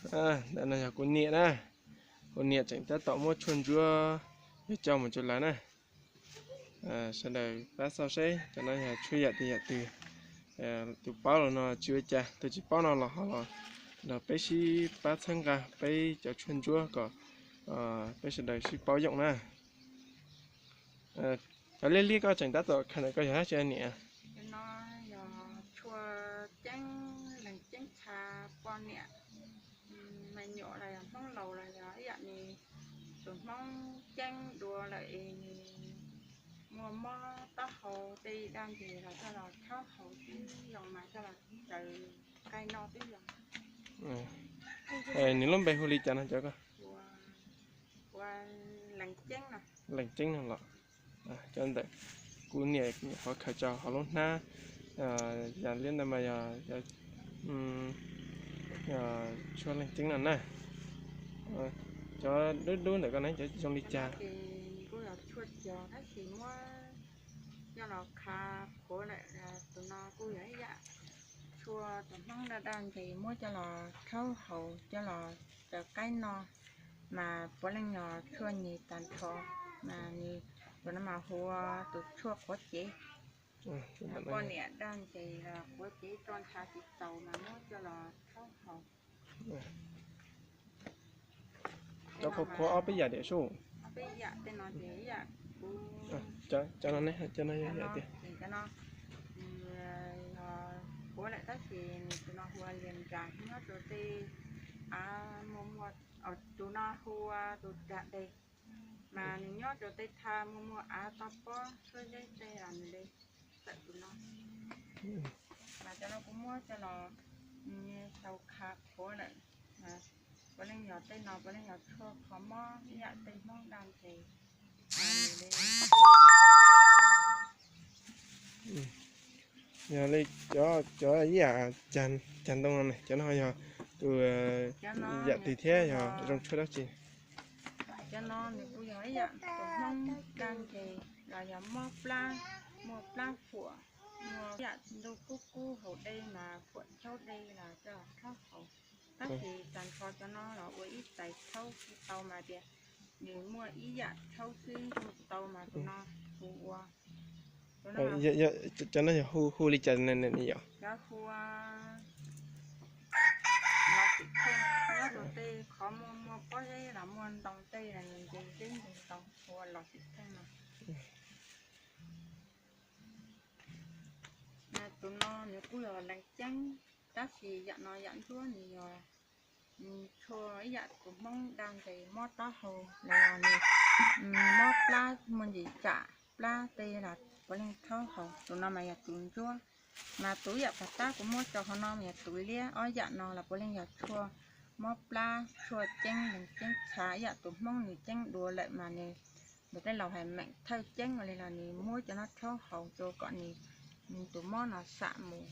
Ntawm no yog kuv niam na, kuv niam tseem tab tom muab tshuaj ntsuab yuav coj mus rau lawv na. Sawv daws pab xauj seb cov no yog tshuaj yam twg yam twg. Tus paub los no tsis ua cas, tus tsis paub no los ho los nrog peb sib pab txhawb nqa peb cov tshuaj ntsuab kom peb sawv daws sib paub yoom na. Cov liab liab koj tseem tab tom khaws ntawm koj yog dab tsi niam? Tshuaj ceeb leeg ceeb tsha poj niam me nyuam los yog Hmoob laus los yog ib yam li tus Hmoob ceeb dua lawm es nws muaj mob taub hau tej daj ntseg los coj los rhaub haus tib zoo mas coj los raws nqaij noj tib zoo. Nws lub npe hu li cas no cov koj? Ua leeg ceeb no. Leeg ceeb no los. Cov ntawm kuv niam nyuam qhuav khaws tso hauv lub hnab, yog liab ntawd mas yog tshuaj leeg ceeb no na. Cov dub dub ntawm koj ne cov zoo li cas? Kuj yog tshuaj cog tab sis muab coj los khav qhuav lawm, tus no kuj yog ib yam tshuaj tus Hmoob daj daj ntseg muab coj los rhaub haus coj los raws nqaij noj, mas puav leej yog tshuaj nyem tag nrho, mas nws tus no mas hu ua tus tshuaj qhuav cev. Poj niam daj ntseg qhuav cev roj ntsha tsis txaus mas muab coj los rhaub haus. Cov qhuav qhuav ob peb yam diam sub. Ob peb yam tej no ces ib yam kuv, cov no ne, cov no yog yam tiag. Cov no yog qhuav lawm tab sis nws tus no hu ua lias nras, nyob rau tej av muaj muaj, tus no hu ua tus nras deg, mas nws nyob rau tej thav muaj muaj av toj pob suab zeb tej los nws li txawm tus no. Mas cov no kuv muab coj los xaus khav qhuav lawm, puav leej yog tej no puav leej yog tshuaj kho mob ib yam tej Hmoob daj ntseg. Yog li cov ib yam cag ntoo no ne, cov no yog tus yam twg thiab yog zoo tshuaj dab tsi? Cov no nws kuj yog ib yam tus Hmoob daj ntseg los yog mob plab, muaj plab fuam, muaj yam ntuj kub kub haus dej mas fuam chaub dej los coj los rhaub haus. Tab sis tag nrho cov no los ua ib tais rhaub kuj tau mas tias nws muaj ib yam rhaub xwb kuj tau mas tus no kuv ua. Cov no yog hu li cas ne yom? Cov hu ua los xim theej, nyob rau tej qhov muaj muaj pob zeb los muaj ntoo tej los nws nce zeb nce ntoo hu ua los xim theej no. Tus no nws kuj yog lees ceeb, tab sis yam no yam ntsuab nws yog tshuaj ib yam tus Hmoob daj ntseg mob taub hau los yog nws mob plab muaj ntsis tsam plab tej los puav leej rhaub haus. Tus no mas yog tus ntsuab, mas tus ib yam pas tab kuv muab rau hauv no mas yog tus liab. Ob yam no los puav leej yog tshuaj mob plab, tshuaj ceeb lees ceeb tsha ib yam tus Hmoob nws ceeb dua lawm mas nws ntawm tej laus hais meem thawj ceeb ua li los nws muab cov no rhaub haus rau kom nws tus mob no xam mus.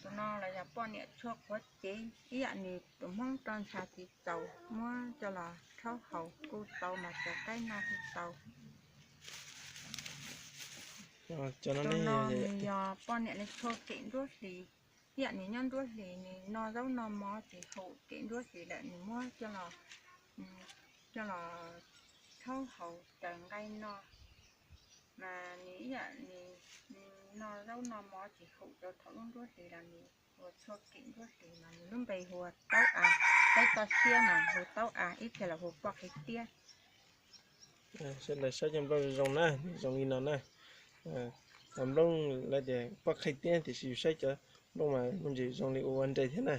Tus no los yog poj niam tshuaj qhuav cev ib yam nws tus Hmoob roj ntsha tsis txaus muab coj los rhaub haus kuj tau mas cov qaib no kuj tau. Tus no nws yog poj niam li tshuaj kem nruab hlis, ib yam nws nyob nruab hlis nws noj zaub noj mov tsis haum kem nruab hlis lawm nws muab coj los, coj los rhaub haus raws nqaij noj. Mas nws ib yam nws noj zaub noj mov tsis haum rau thaum lub nruab hlis los nws ua tshuaj kem nruab hlis mas nws lub npe hu ua taub av, peb toj siab mas hu taub av, ib txhia los hu poj qhib tiab. Sawv daws saib cov nplooj zoo na, nws zoo li no na. Cov nplooj lawv tias poj qhib tiab tiam sis yus saib cov nplooj mas me ntsis zoo li ua ua nres thiab na.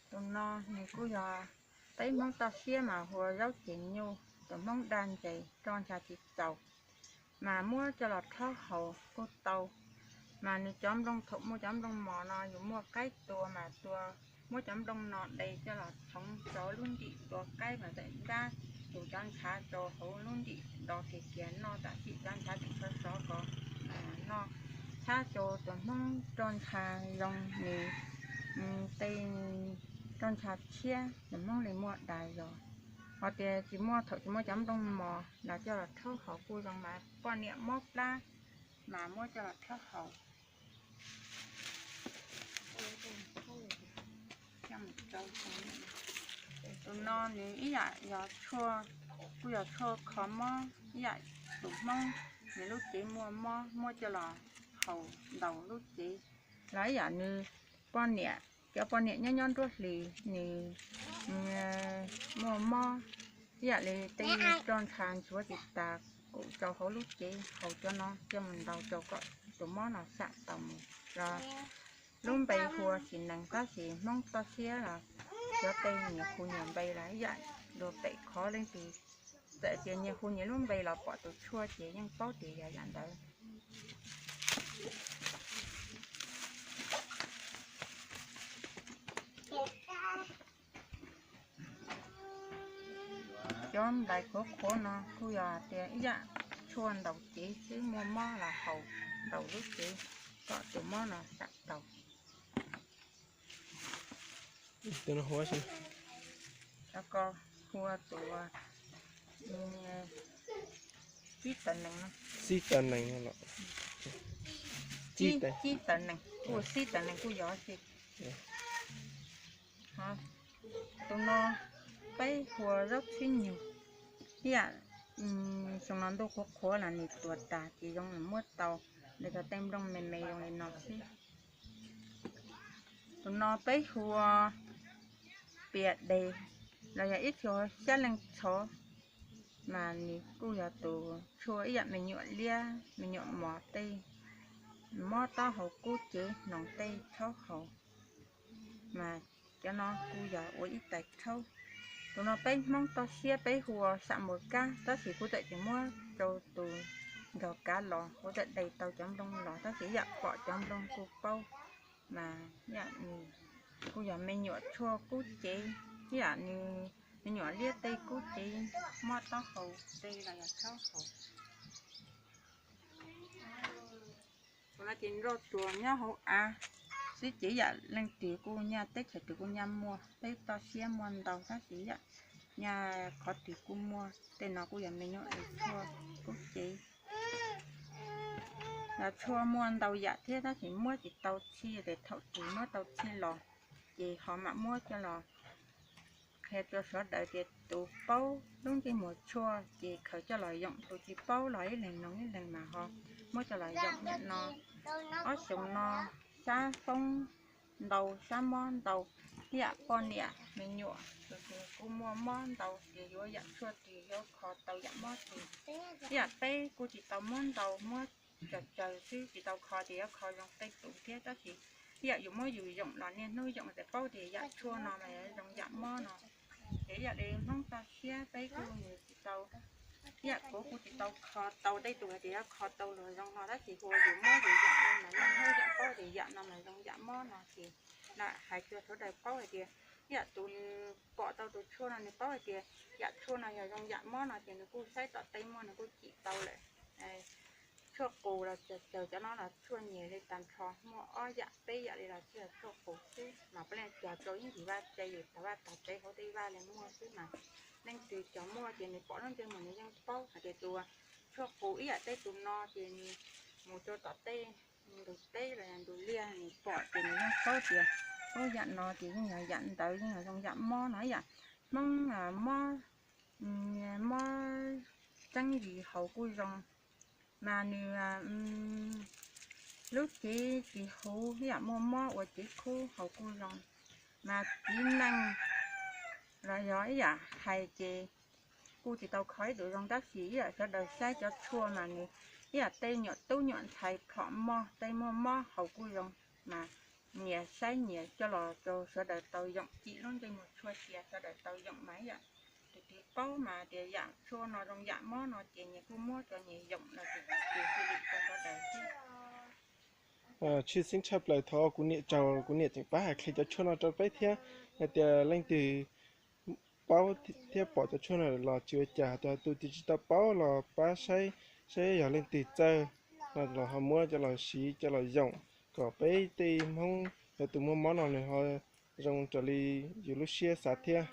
Tus no nws kuj yog peb Hmoob toj siab mas hu ua zaub cev nyuj, tus Hmoob daj ntseg roj ntsha tsis txaus, mas muab coj los rhaub haus kuj tau. Mas nws cov nplooj thaum muaj cov nplooj mos no yus muaj qaib tua mas tua, muab cov nplooj no de coj los txhoov rau lub ntim tua qaib mas txawm nrab tus cov ntshav rau hauv lub ntim do kiag kiag noj tam sim cov ntshav tseem sov sov ko noj. Txhab rau tus Hmoob roj ntsha zoo nws tej roj ntsha tshiab, tus Hmoob li muaj das zos. Ho tias tsis muaj, thaum tsis muaj cov nplooj mos los coj los rhaub haus kuj zoo mas poj niam mob plab, mas muab coj los rhaub haus. Tus no nws ib yam yog tshuaj, kuj yog tshuaj kho mob ib yam tus Hmoob, nws lub cev muaj mob muab coj los haus ntaus lub cev. Los ib yam nws poj niam, cov poj niam nyob nyob nruab hlis nws muaj mob ib yam li tej roj ntsha ntsuav tsis tas, kuj rau hauv lub cev haus cov no coj mus ntaus rau kom tus mob no xam tau mus. Los lub npe hu ua sim nees tab sis Hmoob toj siab los cov tej nyias hu nyias npe los ib yam, luag pem qhov leej twg txawm tias nyias hu nyias lub npe los pom tus tshuaj ces yeej paub tias yog yam ntawd. Cov nplais qhuav qhuav no kuj yog tias ib yam tshuaj ntaus cev xwb, muaj mob los haus ntaus lub cev kom tus mob no xam tau. Tus no hu ua, hu ua tus xib taw nees, xib taw nees, xib taw nees, kuj xib taw nees kuj yog xwb. Tus no peb hu ua zaub txhwb nyug, ib yam xyoo no ntuj qhuav qhuav los nws tuag tas ces zoo muab tau, lawv cov tej nplooj me me zoo li no xwb. Tus no peb hu ua pias des los yog ib txhia xyab leej txhov, mas nws kuj yog tus tshuaj ib yam me nyuam liab me nyuam mos tej, mob taub hau kub cev hnoos tej rhaub haus, mas cov no kuj yog ua ib tais rhaub. Tus no peb Hmoob toj siab peb hu ua sam muas kab, tab sis kuv txawm tsis muab rau tus nrog kav los, kuv txawm de tau cov nplooj los tab sis yam pom cov nplooj kuj paub, mas yam nws kuj yog me nyuam tshuaj kub cev, yam nws me nyuam liab tej kub cev, mob taub hau tej los yog rhaub haus. Tus no ces nroj tuag nyob hauv av xwb ces yam leej twg kuj nyaj, teb chaws twg kuj nyaj muaj, peb toj siab muaj ntau tab sis yam nyaj qhov twg kuj muaj. Tej no kuj yog me nyuam tshuaj kub cev, yog tshuaj muaj ntau yam thiab tab sis muab tsis tau txhij, ces thaum twg muab tau txhij los ces ho mam muab coj los qhia rau sawv daws tias tus paub lub ntsej muag tshuaj ces khaws coj los yoom, tus tsis paub los ib leeg noog ib leeg mas ho muab coj los yoom nim no. Ob xyoos no sab foob ntau sab mob ntau, ib yam poj niam me nyuam tus twg kuj muaj mob ntau ces yuav yam tshuaj twg yuav kho tau yam mob twg. Ib yam peb kuj tsis tau muab ntau, muab tsawg tsawg xwb tsis tau kho tias yuav kho zoo tej tus thiab tab sis ib yam yus muab yus yoom los niaj hnub yoom ces paub tias yam tshuaj no mas zoo yam mob no. Ces ib yam li Hmoob toj siab peb kuj tsis tau, ib yam kuv kuj tsis tau kho tau tej tus hais tias yuav kho tau los zoo no tab sis hu ua yus muab yus yoom no mas niaj hnub yoom paub tias yam no mas zoo yam mob no ces lam hais rau sawv daws paub hais tias ib yam tus nws pom tau tus tshuaj no nws paub hais tias yam tshuaj no yog zoo yam mob no ces nws kuj saib tom teb muaj nws kuj cim tau lawm. Tshuaj qus los tsawg tsawg cov no los tshuaj nyias li tag nrho, muaj ob yam peb yam li los tsuas yog tshuaj qus xwb mas puav leej cog rau ib ncig vaj tsev, yus tag vaj tag tsev hauv tej vaj li muaj xwb mas leej twg cog muaj ces nws pom lub ntsej muag nws yeej paub hais tias tus tshuaj qus ib yam tej tus no ces nws mus rau tom tej ntug teb los yog ntug liaj nws pom ces nws yeej paub tias ub yam no ces yeej yog yam ntawd, yeej yog zoo yam mob no ib yam Hmoob mob, mob tseeb zis haus kuj zoo, mas nws lub cev tsis huv ib yam muaj mob ua cev khub haus kuj zoo, mas txiv neej los yog ib yam hais ces kuj tsis tau kho ib tug zoo tab sis ib yam sawv daws saib cov tshuaj mas nws ib yam tej nyuam tub nyuam ntxhais phom mog tej muaj mob haus kuj zoo, mas nyias saib nyias coj los rau sawv daws tau yoom, cim lub ntsej muag tshuaj cia sawv daws tau yoom mas ib yam tus twg paub mas tias yam tshuaj no zoo yam mob no ces nyias kuj muab rau nyias yoom los tus twg xws li rau sawv daws xwb. Tshwj xeeb tshaj plaws thov kuv niam tsaug, kuv niam tseem pab hais qhia cov tshuaj no rau peb thiab, hais tias leej twg paub thiab pom cov tshuaj no los tsis ua cas, tus twg tsis tau paub los pab saib, saib yog leej twg txawj no los ho muab coj los siv coj los yoom kom peb tej Hmoob yog tus muaj mob no nws ho zoo raws li yus lub siab xav thiab.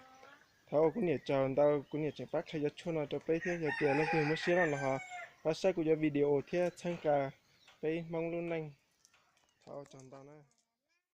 Thov ua kuv niam tsaug ntau, kuv niam tseem pab qhia cov tshuaj no rau peb thiab, yog tias leej twg muaj siab no los ho pab saib kuv cov video thiab txhawb nqa Peb Hmoob lub neej, thov ua tsaug ntau na.